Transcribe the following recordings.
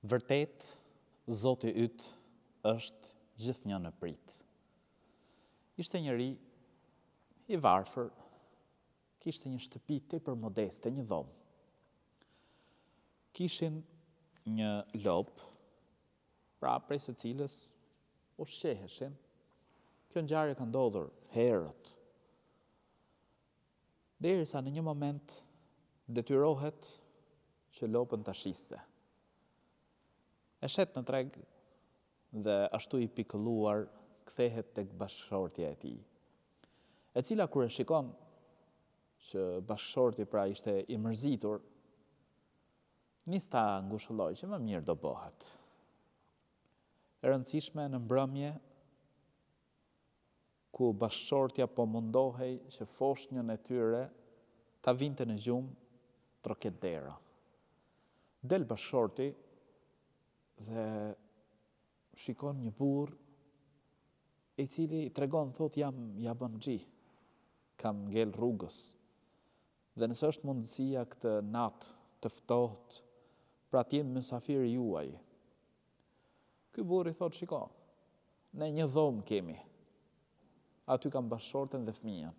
Vërtet, Zoti yt është gjithnjë në pritë. Ishte njeri i varfër, kishte një shtëpi tepër modeste, një dhomë. Kishin një lopë, pra prej së cilës ushqeheshin. Kjo ngjarje ka ndodhur herët. Derisa në një moment detyrohet që lopën ta shiste. E shet në treg dhe ashtu i pikëlluar kthehet tek bashkëshortja e tij, e cila kur e shikon që bashkëshorti pra ishte i mërzitur, nis ta ngushëllojë që më mirë do bëhet. E rëndësishme në mbrëmje ku bashkëshortja po mundohej që foshnjën e tyre ta vinte në gjumë, troket dera. Del bashkëshorti dhe shikon një burrë i cili i tregon, thotë jam jabanxhi, kam ngel rrugës. Dhe nëse është mundësia këtë natë të ftohtë, pra të jem mysafir i juaj. Ky burrë i thotë, shiko, ne një dhomë kemi. Aty kam bashkëshorten dhe fëmijën.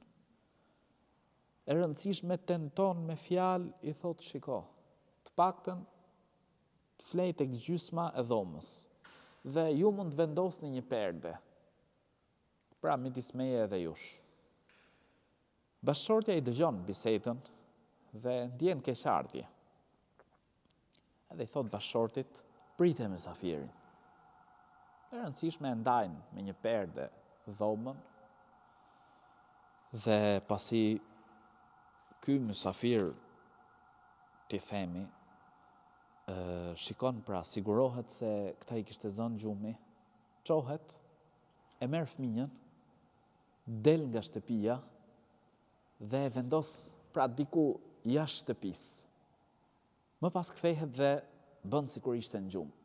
E rëndësishme tenton me fjalë i thotë, shiko, të paktën të flej tek gjysma e dhomës dhe ju mund të vendosni një perde. Pra midis meje edhe jush. Bashkëshortja i dëgjon bisedën dhe ndjen keqardhje. Edhe i thotë bashkëshortit, prite mysafirin. E rëndësishme e ndajnë me një perde dhomën dhe pasi ky mysafir t'i themi, shikon pra sigurohet se këta i kishte zënë gjumi, çohet, e merr fëmijën, del nga shtëpia dhe e vendos pra diku jashtë shtëpisë. Më pas kthehet dhe bën sikur ishte në gjumë.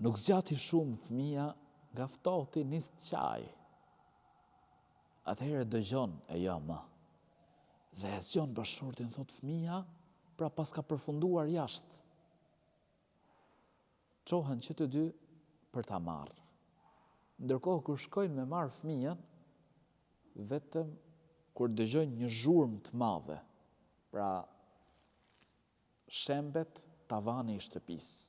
Nuk zgjati shumë fëmija nga ftohti nis të qajë. Atëherë dëgjon e ëma. Dhe e zgjon bashkëshortin thotë fëmija, pra paska përfunduar jashtë. Çohen që të dy për ta marrë. Ndërkohë kur shkojnë me marrë fëmijën, vetëm kur dëgjojnë një zhurmë të madhe, pra shembet tavani i shtëpisë.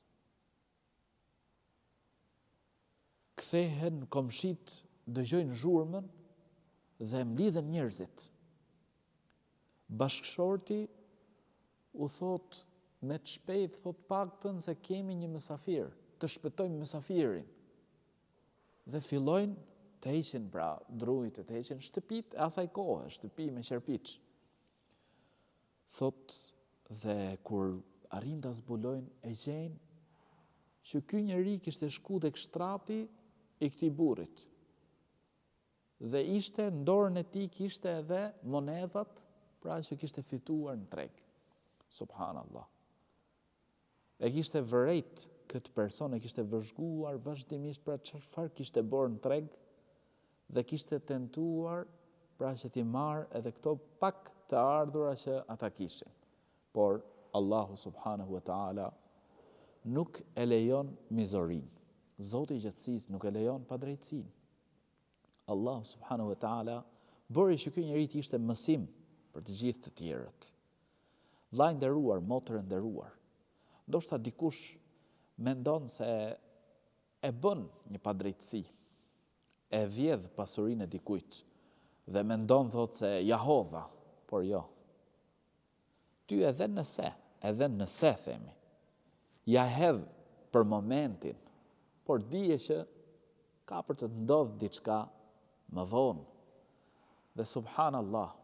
Kthehen komshitë, dëgjojnë zhurmën dhe mblidhen njerëzit. Bashkëshorti u thotë me të shpejtë, thotë paktën se kemi një mysafir, të shpëtojmë mysafirin. Dhe fillojnë të heqin pra drujtë, të heqin shtëpitë e asaj kohe, shtëpi me qerpiç. Thotë dhe kur arrijnë ta zbulojnë e gjejnë që ky njeri kishte shku tek shtrati i këtij burrit. Dhe ishte në dorën e tij kishte edhe monedhat, pra që kishte fituar në treg. Subhanallah. E kishte vërejt këtë person, e kishte vëzhguar vazhdimisht pra çfarë kishte bërë në treg dhe kishte tentuar pra që t'i marrë edhe këto pak të ardhura që ata kishin. Por Allahu subhanahu wa taala nuk e lejon mizorinë. Zoti i gjithësisë nuk e lejon padrejtësinë. Allahu subhanahu wa taala bëri që ky njeri të ishte mësim për të gjithë të tjerët. Vëlla i nderuar, motër e nderuar, ndoshta dikush mendon se e bën një padrejtësi, e vjedh pasurinë e dikujt dhe mendon thotë se ja hodha, por jo. Ty edhe nëse, edhe nëse themi, ja hedh për momentin, por dije që ka për të të ndodhë diçka më vonë. Dhe subhanallah,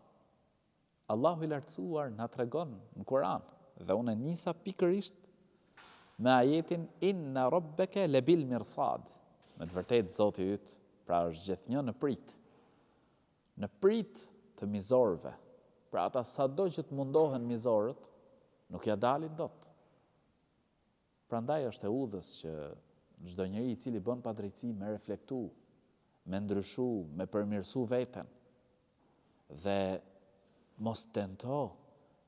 Allahu i lartësuar na tregon në Kur'an, dhe unë e nisa pikërisht me ajetin inna rabbeke lebil mirsad. Me të vërtetë Zoti yt, pra është gjithnjë në pritë. Në pritë të mizorëve. Pra ata sado që të mundohen mizorët, nuk ia dalin dot. Prandaj është e udhës që çdo njeri i cili bën padrejtësi me reflektu, me ndryshu, me përmirësu veten. Dhe mos tento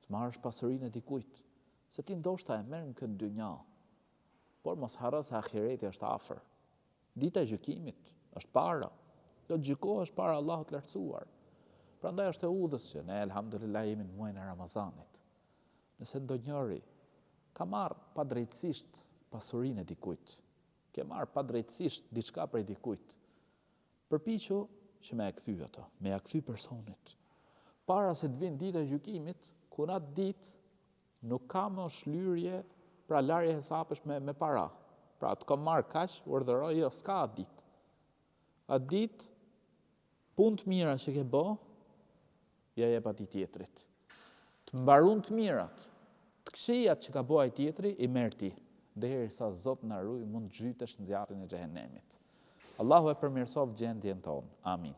të marrësh pasurinë e dikujt. Se ti ndoshta e merr në këtë dynja, por mos harro se ahireti është afër. Dita e gjykimit është para. Do të gjykohesh para Allahut të Lartësuar. Prandaj është e udhës që ne elhamdulillah jemi në muajin e Ramazanit. Nëse ndonjëri ka marrë padrejtësisht pasurinë e dikujt, ke marrë padrejtësisht diçka prej dikujt, përpiqu që me e kthy ato, me ia kthy personit. Para se të vijë dita e gjykimit, ku në atë ditë Nuk ka më shlyrje, pra larje hesapesh me, me para. Pra, të kam marrë kaq, urdhëro, jo, s'ka atë ditë. Atë ditë, punë të mira që ke bo, ja jep atij tjetrit. Të mbarun të mirat, të këqijat që ka bo ai tjetri, i merr ti. Derisa Zot na ruaj mund të zhytesh në zjarrin e xhehenemit. Allahu e përmirësoftë gjendjen tonë. Amin.